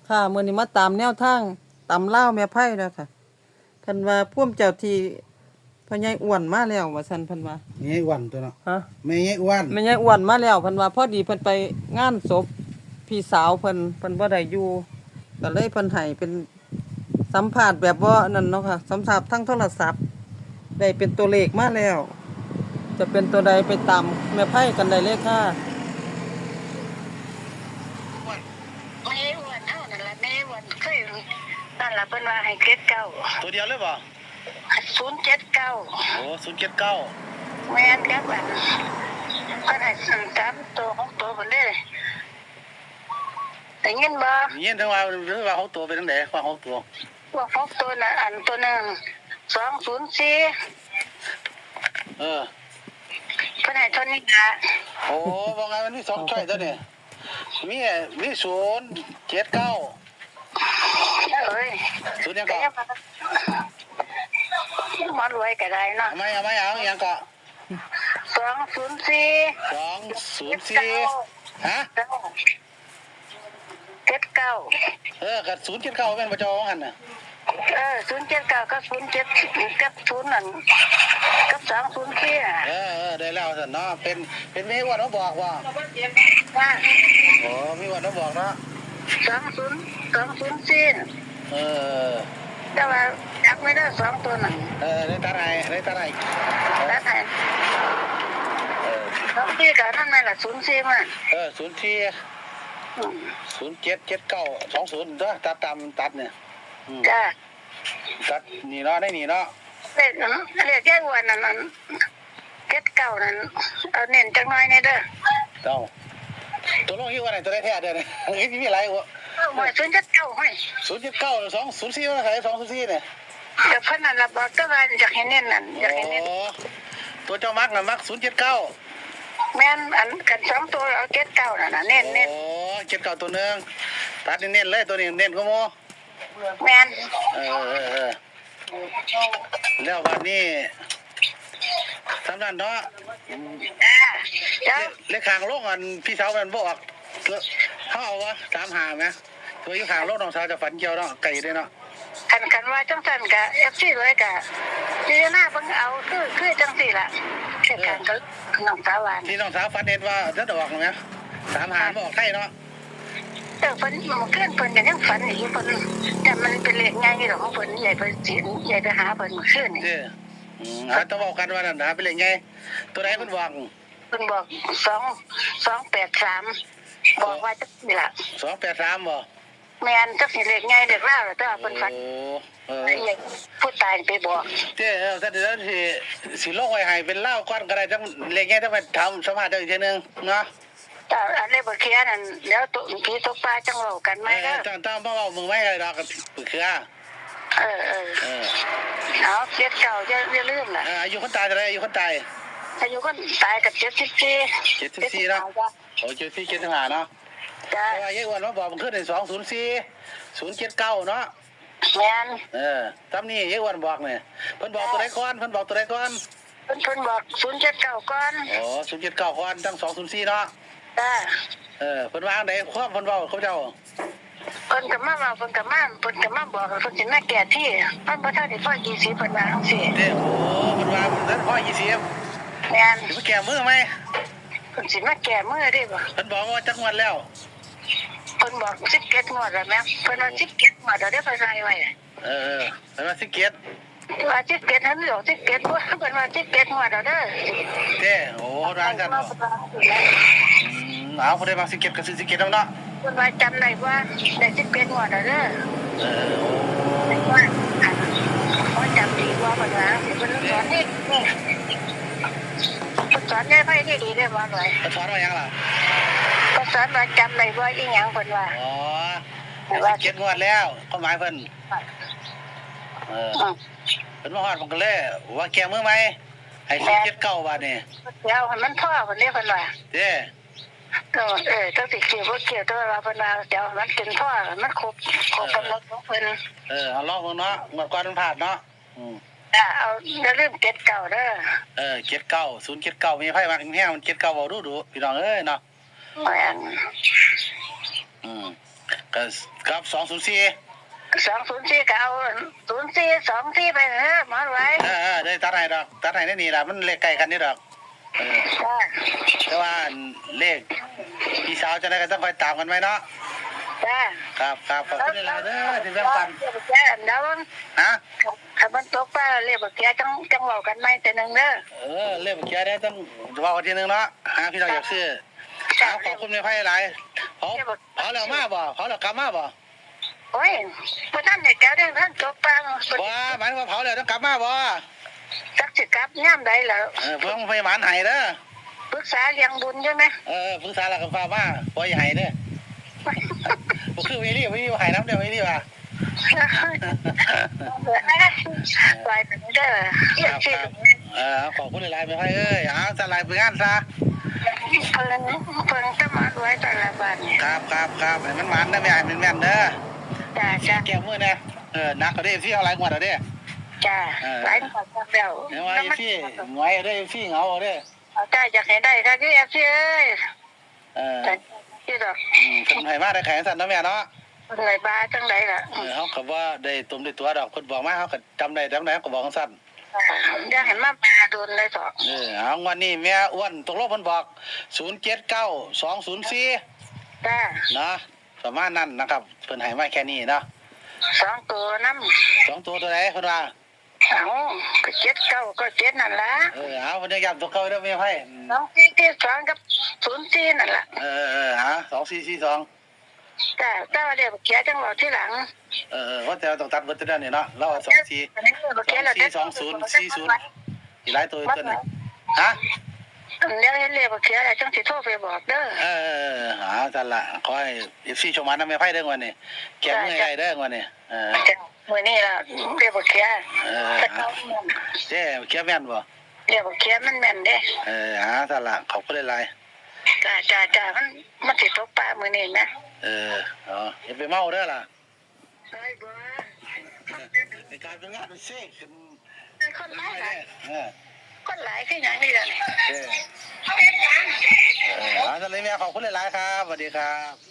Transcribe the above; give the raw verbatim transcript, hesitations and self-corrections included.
ค่ะ มื้อนี้มาตามแนวทางตำลาวแม่ไพเนาะค่ะ เพิ่นว่าภูมิเจ้าที่พ่อใหญ่อ้วนมาแล้วว่าซั่นเพิ่นว่า แม่ใหญ่อ้วนตัวเนาะ ฮะ แม่ใหญ่อ้วน แม่ใหญ่อ้วนมาแล้วเพิ่นว่า พอดีเพิ่นไปงานศพพี่สาวเพิ่น เพิ่นบ่ได้อยู่ ก็เลยเพิ่นให้เป็นสัมภาษณ์แบบบ่นั่นเนาะค่ะ สัมภาษณ์ทางโทรศัพท์ ได้เป็นตัวเลขมาแล้ว จะเป็นตัวใดไปตามแม่ไพกันได้เลยค่ะ แม่อ้วนเฮานั่นล่ะ แม่อ้วนเคยนั่นล่ะ เพิ่นว่าให้เจ็ดเก้า ตัวเดียวเลยบ่ ศูนย์เจ็ดเก้า โอ้ ศูนย์เจ็ดเก้า แม่นครับ อันเพิ่นให้สามตัว หกตัวเพิ่นเด้ ได้ยินบ่ ได้ยินถึงว่า ถึงว่าหกตัวเป็นจั่งใด๋ ว่าหกตัว ว่าหกตัวน่ะ อันตัวหนึ่ง สองศูนย์สี่ เออ เพิ่นให้เท่านี้ล่ะ โอ้ ว่าไงมันมีสองช้อยตัวนี้ มี มีศูนย์เจ็ดเก้า เอ้ย ศูนย์หยังเกาะ ก็ยังว่า หมอรวยก็ได้เนาะ เอาไหม เอาไหม เอาอีหยังเกาะ สองศูนย์สี่ สองศูนย์สี่ ฮะ เจ็ดเก้า เออ ก็ศูนย์เจ็ดเก้าแม่นบ่เจ้าว่าหั่นน่ะ เออ ศูนย์เจ็ดเก้า กับ ศูนย์เจ็ด กับ ศูนย์ นั่น กับ สองศูนย์สี่ อ่ะ เออ เออ ได้แล้วซั่นเนาะ เป็น เป็นแม่อ้วนมาบอกว่า ว่า โอ้ แม่อ้วนมาบอกเนาะ สองศูนย์ สองศูนย์สี่ เออ แต่ว่าจับไว้เด้อ สองตัวนั่น เออ ได้ตัดให้ ได้ตัดให้ ตัดให้ เออ สองสี่ ก็นั่นแหละ ศูนย์สี่ มา เออ ศูนย์สี่ อืม ศูนย์เจ็ด เจ็ดเก้า สองศูนย์ เด้อ ตัดตามตัดเนี่ย อืม จ้า ตัดนี่เนาะ ได้นี่เนาะ เลข เลขยายอ้วนนั่น อัน เจ็ดเก้า นั่น เอาเน้นจักหน่อยแหน่เด้อ เอ้า ตัวลงอยู่ว่าไหน ตัวใดแท้เด้อเนี่ย เฮ้ย มีหลายหัว เออ หวย ศูนย์เจ็ดเก้า ห้วย ศูนย์เจ็ดเก้า สองศูนย์สี่ ว่าไง สองศูนย์สี่ เนี่ย เดี๋ยวเพิ่นนั่นล่ะบอกแต่ว่าอยากให้เน้นนั่น อยากให้เน้น อ๋อ ตัวเจ้ามักน่ะมัก ศูนย์เจ็ดเก้า แม่น อัน กันสองตัวเอา เจ็ดเก้า นั่นน่ะ เน้น เน้น อ๋อ เจ็ดเก้า ตัวหนึ่ง ตัดเน้นๆเลย ตัวนี้เน้นกว่าหมู่ แม่น เออ เออ เออ แล้วบัดนี้ ส่ำนั้นเนาะ จ้า เลข เลขข้างโรงอันพี่สาวมันบ่ออก เฮาเอาวะ สามห้า แหม ตัวอยู่ข้างโรงน้องสาวจะฝันเกี่ยวเนาะ ไกลเด้เนาะ คัน คันว่าจังซั่นกะ เอฟซี เลยกะ พิจารณาเบิ่งเอา คือ คือจังซี่ล่ะ เลขข้างก็น้องสาวว่า ที่น้องสาวฝันเห็นว่าจะออกแหม สามห้า บ่ออกไทยเนาะ เออ เพิ่น เมื่อคืนเพิ่นก็ยังฝันอีกอยู่ เพิ่น แต่มันเป็นเลขใหญ่ดอกของเพิ่น ใหญ่ไปสิ ใหญ่ไปหาเพิ่นเมื่อคืนนี่ เด้อ อืม หาแต่เว้ากันว่านั่นนะ เป็นเลขใหญ่ ตัวใดเพิ่นบอก เพิ่นบอก สอง สองแปดสาม บอกว่าจังซี่ล่ะ สองแปดสาม บ่ แม่น จักสิเลขใหญ่เลขลาวล่ะ แต่ว่าเพิ่นฝัน โอ้ เออ ใหญ่ ผู้ตายไปบอก เด้อ เออ ซั่นเดี๋ยวสิ สิลงไว้ให้เป็นลาวก่อนก็ได้ จังเลขใหญ่จังไปถามสัมภาษณ์เจ้าอีกเทื่อนึงเนาะ จ้า อันนี้บักเขียนั่น เดี๋ยวตัวผีตกปลาจังเว้ากันใหม่เด้อ เออ ต้อง ต้องมาเว้ามื้อใหม่ก็ได้ดอกบักเขีย เออ เออ เออ เอา เจ็ดเก้า อย่า อย่าลืมล่ะ เออ อายุคนตายเท่าไหร่ อายุคนตาย อายุคนตายก็ เจ็ดสิบสี่ เจ็ดสิบสี่ เนาะ เจ็ดสิบห้า จ้ะ โอ้ เจ็ดสิบสี่ เจ็ดสิบห้า เนาะ จ้ะ แต่ว่ายายอ้วนมาบอกเมื่อคืนนี่ สองศูนย์สี่ ศูนย์เจ็ดเก้า เนาะ แม่น เออ ตามนี้ยายอ้วนบอกนี่ เพิ่นบอกตัวใดก่อน เพิ่นบอกตัวใดก่อน เพิ่น เพิ่นบอก ศูนย์เจ็ดเก้า ก่อน อ๋อ ศูนย์เจ็ดเก้า ก่อน ตั้ง สองศูนย์สี่ เนาะ จ้า เออ เพิ่นว่าจั่งใดความเพิ่นเว้ากับเจ้า เพิ่นก็มาเว้า เพิ่นก็มา เพิ่นก็มาบอก เพิ่นสิมาแก้ที่ มันบ่ทันได้พอยี่สิบ เพิ่นว่าจังซี่ เด้ โอ้ เพิ่นว่าเพิ่นทันพอยี่สิบ แม่น สิมาแก้มือใหม่ เพิ่นสิมาแก้มือเด้บ่ เพิ่นบอกว่าจักงวดแล้ว เพิ่นบอกสิบเจ็ดงวดแล้วแหม เพิ่นว่าสิบเจ็ดงวดแล้วเด้อ เพิ่นให้ไว้ เออ เออ เพิ่นว่าสิบเจ็ด ว่าสิบเจ็ด หันออกสิบเจ็ด เพิ่นว่าสิบเจ็ดงวดแล้วเด้อ เด้ โอ้ ว่าจั่งซั่นบ่ อืม เอา ผู้ใดมักสิบเจ็ดก็ซื้อสิบเจ็ดนำเนาะ เพิ่นว่าจำได้บ่ ได้สิบเจ็ดงวดแล้วเด้อ เออ โอ้ ว่า อัน เขาจำดีบ่ เพิ่นว่า เพิ่นสอนนี่ เพิ่นสอนยายไพดีๆเด้อ หมอรวย เพิ่นสอนว่าหยังล่ะ เพิ่นสอนว่าจำได้บ่ อีหยัง เพิ่นว่า อ๋อ ว่า สิบเจ็ดงวดแล้ว ความหมายเพิ่น เออ อืม เพิ่นมาฮอด เพิ่นก็เลยว่าแก้มือใหม่ ให้ แม่น ศูนย์เจ็ดเก้า บาดนี้ เดี๋ยวให้มันพอเพิ่นเด้ เพิ่นว่า เด้ เออ เออ จักสิเกี่ยวบ่เกี่ยว แต่ว่าเพิ่นว่าเดี๋ยวให้มันเป็นพอ ให้มันครบ ครบกำหนดของเพิ่น เออ เอาลองเบิ่งเนาะ งวดก่อนมันพลาดเนาะ อืม จ้ะ เอา อย่าลืมเจ็ดเก้าเด้อ เออ เจ็ดเก้า ศูนย์เจ็ดเก้า แม่ไพมักแฮง มันเจ็ดเก้า เว้าดูๆ พี่น้องเอ้ยเนาะ แม่น อืม ก็กับสองศูนย์สี่ สองศูนย์สี่ก็เอาศูนย์สี่สองสี่ไปเถอะหมอรวย เออเออได้ตัดให้ดอก ตัดให้ในนี่ล่ะ มันเลขใกล้กันนี่ดอก เออ จ้า แต่ว่าเลขพี่สาวจะได้ก็ต้องคอยตามกันไว้เนาะ จ้า ครับครับขอบคุณหลายๆเด้อที่แบ่งปัน จ้าแล้ว ฮะ ถ้ามันตกปลาเรียกบักเขียจังจังเว้ากันใหม่แต่หนึ่งเด้อ เออเลขบักเขียได้ต้องเว้ากันทีนึงเนาะฮะพี่น้องอยากซื้อครับขอบคุณแม่ไพ่หลายเผาเผาแล้วมาบ่เผาแล้วกลับมาบ่ โอ้ยพวกท่านเนี่ยแก้วเรื่องท่านตกปลา บ่หมายถึงว่าเผาแล้วต้องกลับมาบ่ จักสิกลับย่ามใดแล้ว เออเพิ่งไปหมานไห้เด้อ ปรึกษาเรื่องบุญใช่ไหม เออปรึกษาแล้วก็ฟ้ามาปล่อยไห้เด้อบ่คือวิลลี่วิลลี่ไห้น้ำเดียววิลลี่ว่ะ ปล่อยไปเด้อ ครับครับเออขอบคุณหลายๆแม่ไพ่เอ้ยเอาสลายไปงานซะ เพิ่งเพิ่งจะมาด้วยแต่ละบ้านเนี่ย ครับครับครับให้มันหมานนะแม่ให้มันแม่นเด้อ จ้าจ้า แก้มือเนี่ยเออหนักก็ได้พี่เอาหลายงวดเอาเด้ จ้า เออ หลายงวดแล้ว เดี๋ยวว่าไอ้พี่หงอยได้พี่เหงาเอาเด้ เอาจ้าอยากให้ได้ค่ะคือเอฟซีเอ้ย เออ แต่ที่ดอก อืมเพิ่นให้มาได้แข็งสั่นเนาะแม่เนาะ เพิ่นไหนบ้าจังใดล่ะ เออเขาก็บ่ได้ตุ่มได้ตัวดอกเพิ่นบอกมาเขาก็จำได้จำได้เขาก็บอกสั่น อยากให้มามาโดนเลยสอง เออเอางวดนี้แม่อ้วนตกลงเพิ่นบอกศูนย์เจ็ดเก้าสองศูนย์สี่ จ้า เนาะประมาณนั้นนะครับเพิ่นให้มาแค่นี้เนาะ สองตัวน้ำ สองตัวตัวไหนเพิ่นว่า เอาก็เจ็ดเก้าก็เจ็ดนั่นละ เออเอาเพิ่นยังย้ำตัวเก่าเด้อแม่ไพ่ สองสี่ที่สองกับศูนย์สี่นั่นละ เออเออเออฮะสองสี่สี่สอง จ้าแต่ว่าเรียกเขียจังหวะที่หลัง เออเออว่าแต่ว่าต้องตัดเบิดตัวเดียวนี่เนาะเราสองสี่ อันนี้เรียกเขีย สองสี่สองศูนย์สี่ศูนย์อีกหลายตัวตัวหนึ่งฮะ เดี๋ยวเห็นเรียกเขียอะไรจังสิโทรไปบอกเด้อ เออเออเออหาจันละขอให้เอฟซีชมมานะแม่ไพ่เด้อวันนี้แกมือให้ได้เด้อวันนี้เออ จ้ามื้อนี้ล่ะเรียกเขีย เออ แต่เขา เจ๊เขียแม่นบ่ เรียกเขียมันแม่นเด้ เออหาจันละขอบคุณหลาย จ้าจ้าจ้ามันมันสิตกปลามื้อนี้นะ ๆเออเอาอย่าไปเมาเด้อล่ะ เฮ้ยบัว ในการเป็นงานเป็นเซ่ขึ้น คนหลายหลาย เออ คนหลายคือหยังนี่ล่ะนี่ เออเออเอาจันเลยแม่ขอบคุณหลายๆครับสวัสดีครับ